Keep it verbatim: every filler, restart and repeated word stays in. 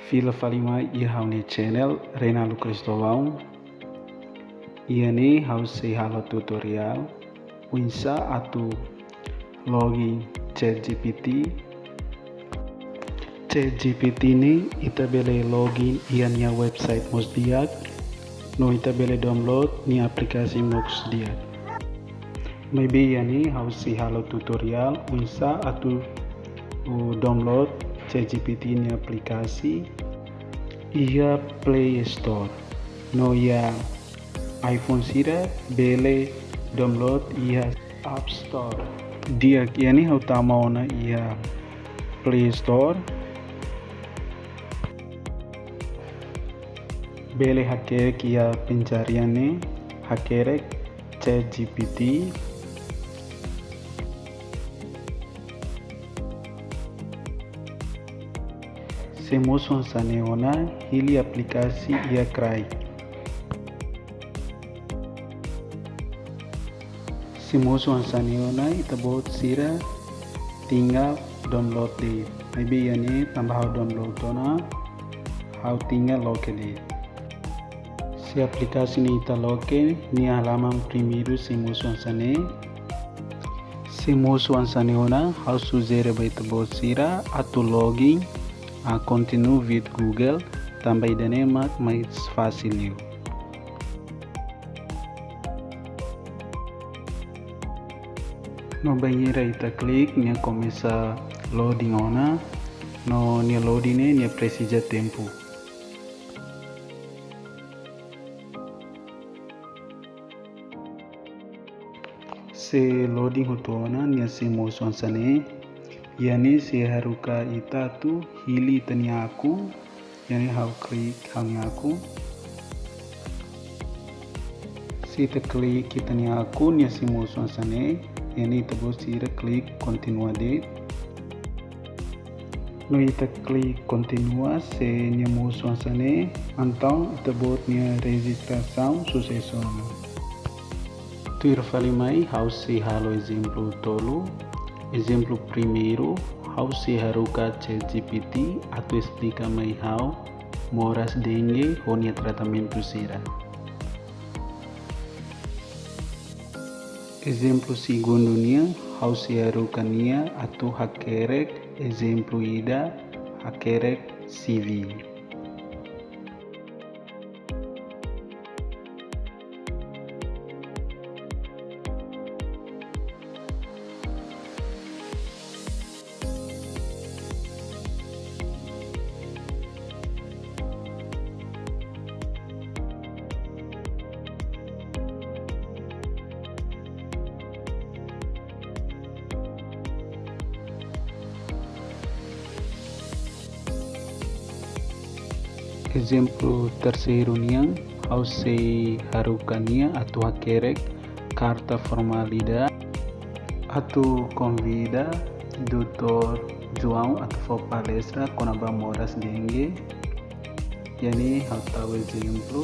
Fila fali mai iha ha'u-nia channel Renaldo Cristóvão. Iha ne'e ha'u sei halo tutorial oinsá atu login ChatGPT. ChatGPT ne'e ita bele login iha nia website mós di'ak, no ita bele download nia aplikasi mós di'ak. Maibé iha ne'e ha'u sei halo tutorial oinsá atu, uh, download ChatGPT nia aplikasi iha Play Store. No iha iPhone sira bele download iha App Store. Di'ak, iha ne'e ha'u tama ona iha Play Store. Bele hakerek iha pencarian ne'e, hakerek ChatGPT. Sei mosu hanesan ne'e ona, hili aplikasi iha kraik. Sei mosu hanesan ne'e ona, ita-boot sira tinggal download de'it. Maibé iha ne'e tanba ha'u download ona, ha'u tinggal loke de'it. Se aplikasi ne'e ita loke, nia halaman primeiru sei mosu hanesan ne'e. Sei mosu hanesan ne'e ona, ha'u sujere ba ita-boot sira atu login, ah, continue with Google, tanba ida-ne'e mak mais fasil liu. No bainhira ita klik, nia komesa loading ona, no nia loading ne'e nia presiza tempu. Se loading hotu ona, nia sei mosu hanesan ne'e. Iha ne'e sei haruka ita atu hili ita-nia akun. Iha ne'e ha'u klik ha'u-nia akun. Se ita klik ita-nia akun, nia sei mosu hanesan ne'e. Iha ne'e ita-boot sira klik kontinua de'it. No ita klik kontinua, se nia mosu hanesan ne'e, entaun ita-boot nia rejistrasaun susesu ona. Tuir fali mai, ha'u sei halo ezemplu tolu. Ezemplu primeiru, ha'u sei haruka ChatGPT atu esplika mai ha'u moras dengue ho nia tratamentu sira. Ezemplu segundu nian, ha'u sei haruka nia atu hakerek ezemplu ida, hakerek C V. Ezemplu terseiru nian, ha'u sei haruka nia atu hakerek karta formál ida atu konvida doutór João atu fó palestra kona-ba moras dengue. Iha ne'e ha'u tau ezemplu.